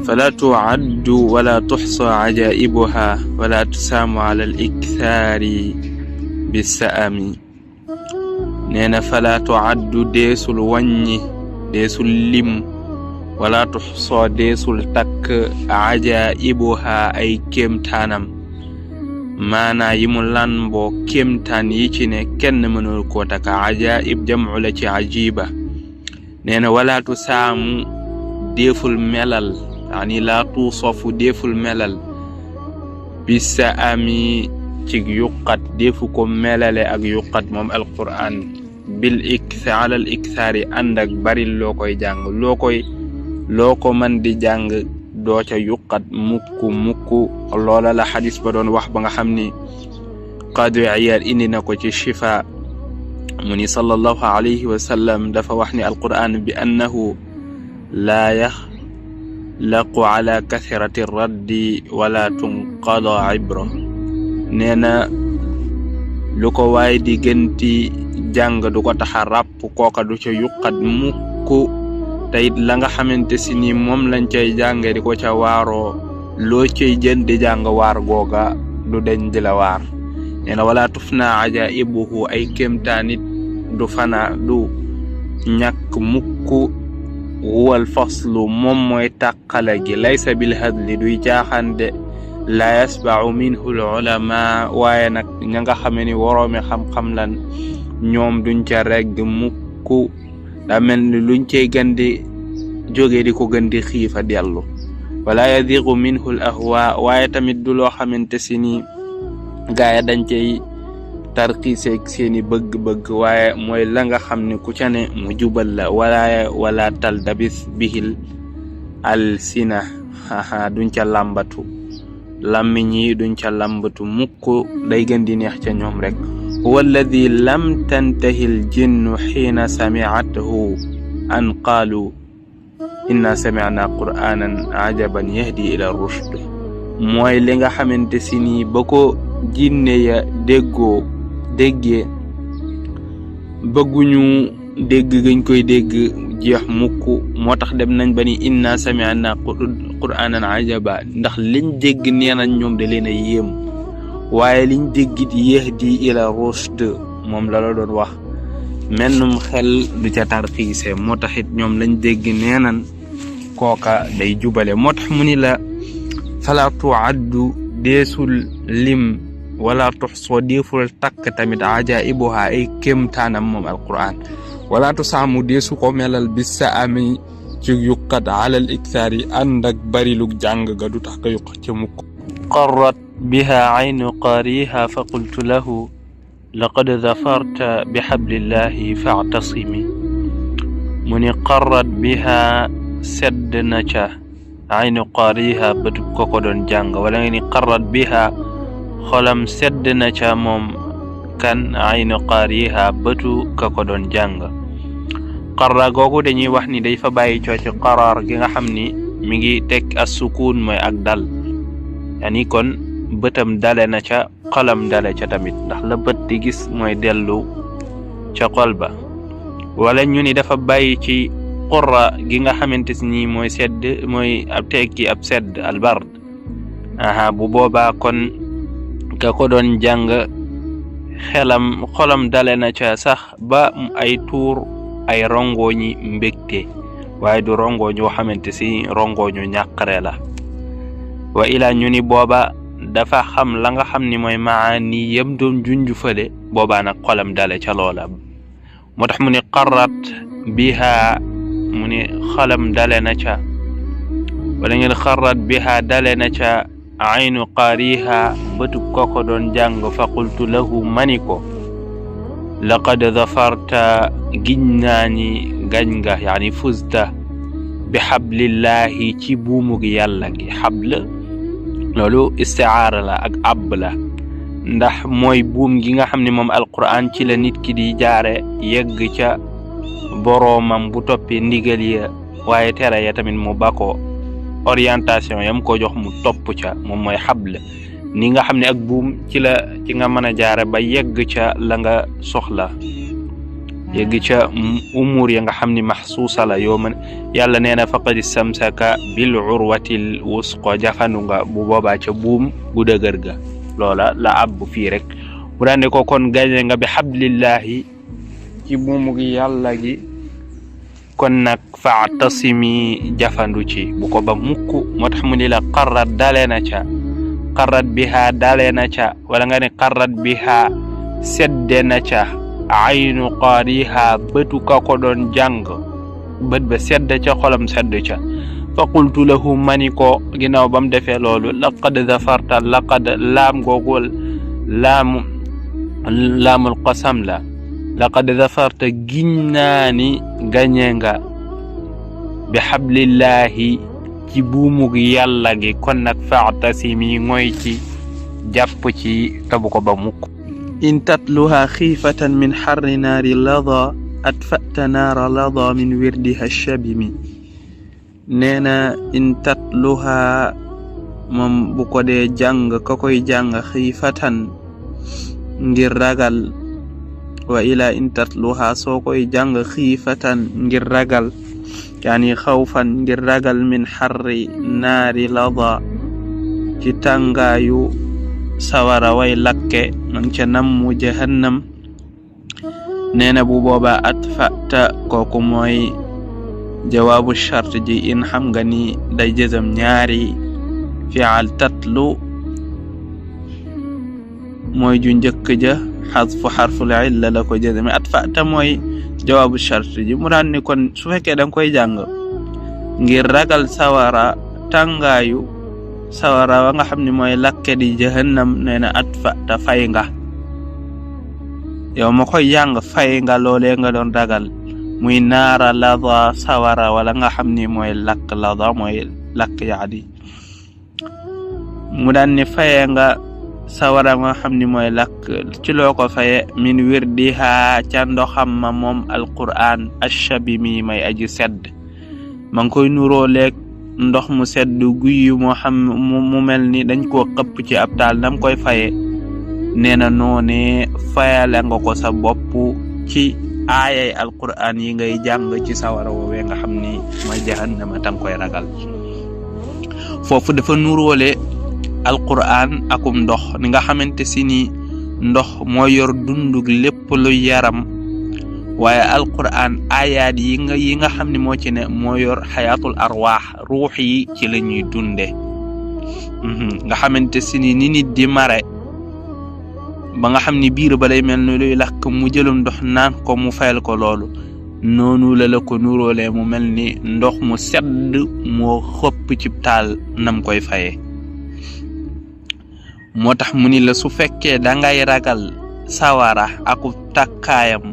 fala tuaddu wala tuxsa ajaibuha wala tusaamu ala al iktaari bisaami. nee na fala tuaddu deesul wàññi deesul lim wala tuxsa deesul takk ajaibuha ay kéemtaanam maanaa yi mu làmboo kéemtaan yi ci ne kenn mënul koo takk. ajaib jamcu la ci ajiba. nee na wala tusaamu deeful melal yani laa tuusofu deeful melal bisaami ci yuqat deefu ko melale ak yuqat moom alquran bil ala al iktaari ànd ak bari loo koy jàng loo ko man di jàng doo ca yuqat mukk loola la xadis ba doon wax ba nga xam ni Qaadi Iyaad indi na ko ci Shifa mu ni sallallahu alayhi wa sallam dafa wax ni alquran bi annahu laa yaxlaqu ala kathrati raddi wala tunqada ibra. nee na lu ko waay di gënti jàng du ko taxa ràpp kooka du ca yuqat mukk te it la nga xamante si ni moom lañ cay jànge di ko ca waaroo loo cay jën di jàng waar googa du deñ di la waar. nee na wala tufna ajaibuhu ay kéemtaanit du fana du ñàkk mukk. huwal faslu moom mooy tàqale gi laysa bil hadli duy jaaxande la yasba'u minhu al ulama waaye nag ña nga xame ni woroomi xam-xam lan ñoom duñ ca regg mukk daa mel ni luñ cay gën di jóge di ko gën di xiifa dellu. wala yadiqu minhu al ahwa waaye tamit du loo xamante si ni gaaya dañ cay tarxiiseeg seeni bëgg-bëgg waaye mooy la nga xam ne ku ca ne mu jubal la wala taldabis bihil alsina duñ ca làmbatu làmmiñ yi duñ ca làmbatu mukk day gën di neex ca ñoom rek. huwa alladi lam tantahi al jinnu xiina sami'athu an qaalu inna sami'na qur'anan ajaban yahdi ila rushd. mooy li nga xamante si ni ba ko jinne ya déggee bëgguñu dégg gañ koy dégg jeex mukk moo tax dem nañ ba ni inna sami'na qur'anan ajaba ndax liñ dégg nee nañ ñoom da leen a yéem waaye liñ déggit yahdi ila rushd moom la doon wax mennum xel du ca tarxiise moo taxit ñoom lañ dégg nee nañ kooka day jubale. moo tax mu ni la fala tuaddu deesul lim wala tuxsoo deeful takk tamit ajaibuha ay kéemtaanam moom alquran wala tusaamu deesu ko melal bis sa ami ci yuqat alal iktaari ànd ak barilug jàng ga du tax ka yuq ca mukk. qarrat biha aynu qaariha fa qultu lahu laqad zafarta bi hablillahi fa'tasimi. mu ni qarrat biha sedd na ca aynu qaariha bëtu ko doon jàng wala nga ni qarrat biha xolam sedd na ca moom kan aynu qaariha bëtu ka ko doon jàng. qarra googu dañuy wax ni day fa bàyyi coo ci qaraar gi nga xam ni mi ngi teg as sukuun mooy ak dal yani kon bëtam dale na ca xolam dale ca tamit ndax la bët di gis mooy dellu ca xol ba. wala ñu ni dafa bàyyi ci qurra gi nga xamante ni mooy sedd mooy ab tekki ab sedd albard bu boobaa kon ka ko doon jàng xolam dale na ca sax ba ay tuur ay rongoñi mbégte waaye du rongoñ woo xamante si rongoñu ñàqare la. wa ila ñu ni booba dafa xam la nga xam ni mooy maani yam doon junju fële boobaa nag xolam dale ca loola. moo tax mu ni qarrat biha mu ni xolam dale na ca wala ngeen qarrat biha dale na ca aynu qaariha bëtu koko doon jàng fa qultu lahu maniko laqad zafarta giñ naa ni gañ nga yani fuzta bi hablillahi ci buumug yàlla gi. xabl loolu istiaara la ak ab la ndax mooy buum gi nga xam ne moom alquran ci la nit ki di jaare yegg ca boroomam bu toppee ndigal ya waaye tere ya tamit mu bako orientation yam ko jox mu topp ca moom mooy xabl. ni nga xam ne ak buum ci nga mën a jaare ba yegg ca la nga soxla yegg ca umur ya nga xam ni maxsuusa la yoo mën yàlla nee na faqad istamsaka bil urwatil wusqa jafandu nga bu boobaa ca buum bu dëgër ga loola la abbu fii rek mu daan ne ko kon gañe nga bi hablillahi ci buumu gi yàlla gi kon nag fa'tasimi jafandu ci bu ko ba mukk moo tax mu ni la qarrat daleena ca qarrat biha daleena ca wala nga ne qarrat biha sedde na ca aynu qaariha bëtu ka ko doon jàng bët ba sedd ca xolam sedd ca fa qultu lahu mani ko ginnaaw bam defee loolu laqad zafarta laqad laam googul laamul qasam la laqad zafarta giñ naa ni gañe nga bi hablillahi ci buumug yàlla gi kon nag fa'tasimi ngoy ci jàpp ci tabu ko ba mukk in tatluha xiifatan min xarri naari lada atfa'ta naara lada min wirdiha shabimi nee na in tatluha moom bu ko dee jàng ka koy jàng xiifatan ngir ragal wa ila in tatluha soo koy jàng xiifatan ngir ragal yaani xawfan ngir ragal min xarri naari lada ci tàngaayu sawara way lakke man ca nammu jahannam nee na bu booba atfa'ta kooku mooy jawaabu shart ji in xam nga ni day jëzam ñaari fi'al tatlu mooy ju njëkk ja xadfu xarful illa la ko jëzame atfa'ta mooy jawaabu shart ji mu daan ni kon su fekkee danga koy jàng ngir ragal sawara tàngaayu sawara wa nga xam ne mooy lakke di jahannam nee na atfa'ta fay nga yow ma koy jàng fay nga loolee nga doon ragal muy naara lada sawara wala nga xam ni mooy lakk lada mooy lakk yaadi mu daan ni faye nga sawara nga xam ni mooy lakk ci loo ko faye min wirdiha ca ndoxam ma moom alquran ashabimi may aji sedd ma ngi koy nuroo leeg ndox mu sedd guyu moo xam mu mel ni dañ koo xëpp ci ab taal nam koy faye nee na noone fayale nga ko sa bopp ci aayay alquran yi ngay jàng ci sawara woowee nga xam ni mooy jahannama tang koy ragal foofu dafa nuróole alquran akum ndox ni nga xamante si ni ndox moo yor dundug lépp lu yaram waaye alquran ayaat yi nga xam ne moo ci ne moo yor xayaatul arwaax ruux yi ci la ñuy dunde nga xamante si ni nit di mare ba nga xam ni biir ba lay mel ni luy lakk mu jëlum ndox naan ko mu fayal ko loolu noonu la ko nuróolee mu mel ni ndox mu sedd moo xëpp ci taal nam koy faye moo tax mu ni la su fekkee dangay ragal sawara aku takkaayam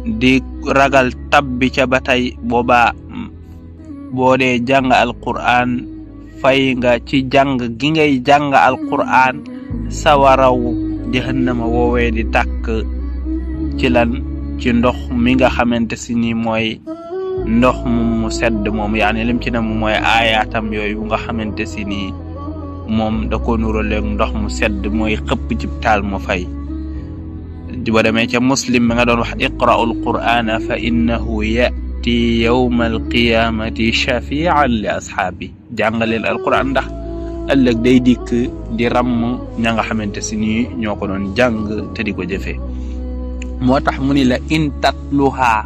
di ragal tabbi ca ba tey boobaa boo dee jàng alquran fay nga ci jàng gi ngay jàng alquran sawaraw jahannama woowee di tàkk ci lan ci ndox mi nga xamante si ni mooy ndox mu sedd moom yaani lim ci ne mu mooy aayaatam yooyu nga xamante si ni moom da ko nuróoleeg ndox mu sedd mooy xëpp ci taal mu fay ba demee ca muslim mi nga doon wax iqra'ul qur'ana fa innahu ya'ti yawmal qiyamati shafi'an li ashaabi jàngaleel alquran ndax ëllëg day dikk di ràmm ña nga xamante si ni ñoo ko doon jàng te di ko jëfee moo tax mu ni la in tatluha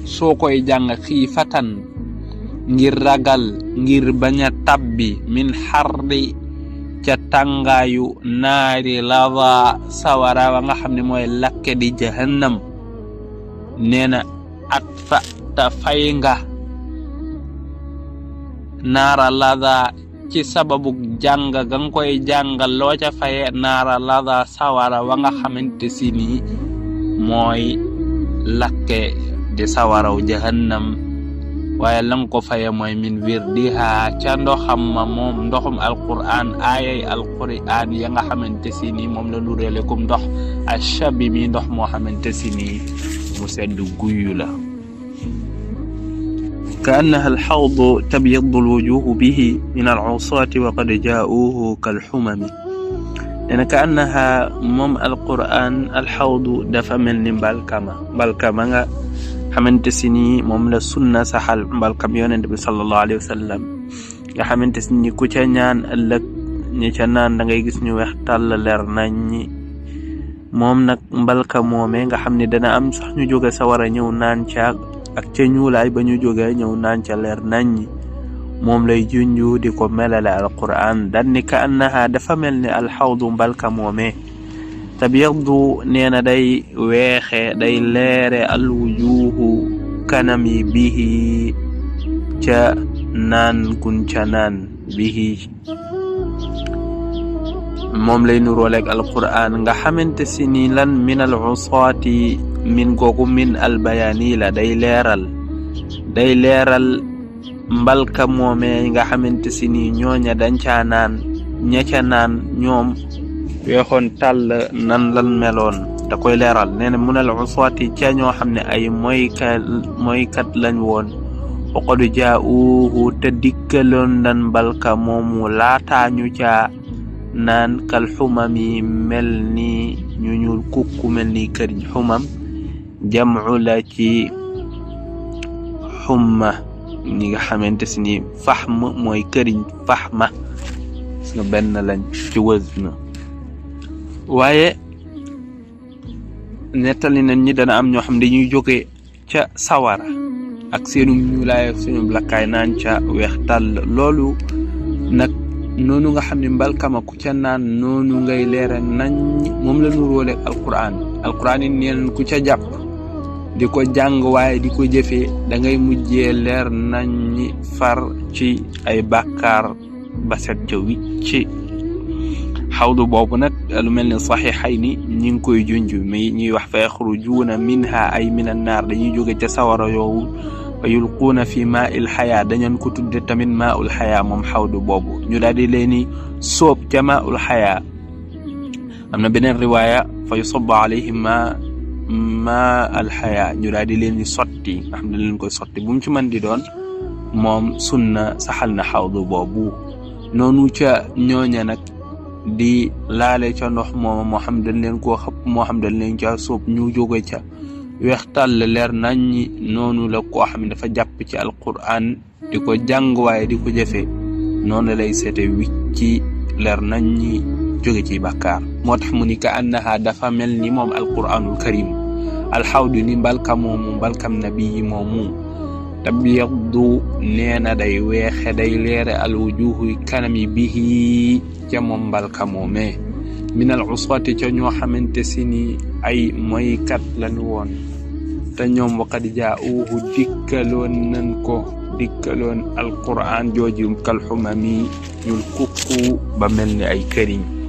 soo koy jàng xiifatan ngir ragal ngir bañ a tabbi min xarri ca tàngaayu naari lava sawara wa nga xam ne mooy lakke di jahannam nee na atfa'ta fay nga naara lava ci sababu jàng ga nga koy jàngal loo ca faye naara lava sawara wa nga xamante si ni mooy lakke di sawaraw jahannam waaye lang ko faye mooy min wirdiha ca ndoxam ma moom ndoxum alquran aayay alquran ya nga xamante si ni moom la nuréele kum ndox ashabi mi ndox moo xamante si ni mu sedd guyu la كأنها الحوض تبيض الوجوه به من العصاة وقد جاءوه كالحمم nee na ka annaha moom alquran alxawdu dafa mel ni mbalkama nga xamante si ni moom la sunna saxal mbalkam yonent bi sallallahu alayhi wa sallam nga xamante si ni ku ca ñaan ëllëg ñi ca naan da ngay gis ñu weex tàll leer nañ ñi moom nag mbalka moome nga xam ne dana am sax ñu jóge sawara ñëw naan ca ak ca ñuulaay ba ñu jóge ñëw naan ca leer nañ ñi moom lay junju di ko melale alquran dan ni ka annaha dafa mel ni alxawdu mbalka moome tabyaddu nee na day weexe day leere alwujuhu kanam yi bihi ca naan kun ca naan bihi moom lay nuróoleeg alquran nga xamante si ni lan min al usaati min googu min albayaani la day leeral mbalka moome nga xamante si ni ñooña dañ caa naan ña ca naan ñoom weexoon tàll nan lan meloon da koy leeral nee na min al usaati ca ñoo xam ne ay mooykat lañ woon waqad jaa'uuhu te dikkaloon nan mbalka moomu laataa ñu caa naan kal xumami mel ni ñu ñuul kukku mel ni këriñ xumam jam'u la ci xumma ñi nga xamante si ni faxm mooy këriñ faxma gis nga benn lañ ci wazn waaye nettali nañ ñi dana am ñoo xam dañuy jóge ca sawara ak seenu ñuulaay ak seenu lakkaay naan ca weex tàll loolu nag noonu nga xam ne mbalkama ku ca naan noonu ngay leere nañ moom la nuróole alquran yi neen ku ca jàpp di ko jàng waaye di ko jëfee da ngay mujjee leer nañ far ci ay bàkkaar ba set ca wicci xawdu boobu nag lu mel ni saxiixay ni ñi ngi koy junj mi ñuy wax fa yaxrujuuna minha ay min an naar dañuy jóge ca sawara yoowu fa yulquuna fi maa il xayaa dañu ko tudde tamit maa ul xayaa moom xawdu boobu ñu daal di leeni sóob ca maa ul xayaa am na beneen riwaaya fa yusabbu alayhim maa al xayaa ñu daal di leeni sotti nga xam ne leen koy sotti bu mu ci mën di doon moom sunna saxal na xawdu boobu noonu ca ñooña nag di laale ca ndox moom moo xam dañ leen koo xëpp moo xam dañ leen ca sóob ñu jóge ca weextal leer nañ ñi noonu la koo xam ne dafa jàpp ci alquran di ko jàng waaye di ko jëfe noonu lay seete wicci leer nañ ñi jóge ci bàkkaar moo tax mu ni ka annaha dafa mel ni moom alquranul karim alxawdu ni mbalkam nabi moomu tabyaddu nee na day weexe day leere alwujuhu kanami bihi ca moom mbalka moome min al uswati ca ñoo xamante si ni ay moykat lañu woon te ñoom waqad jaa'uuhu dikkaloon alquran jooju kal xumami ñul kukku ba mel ni ay këriñ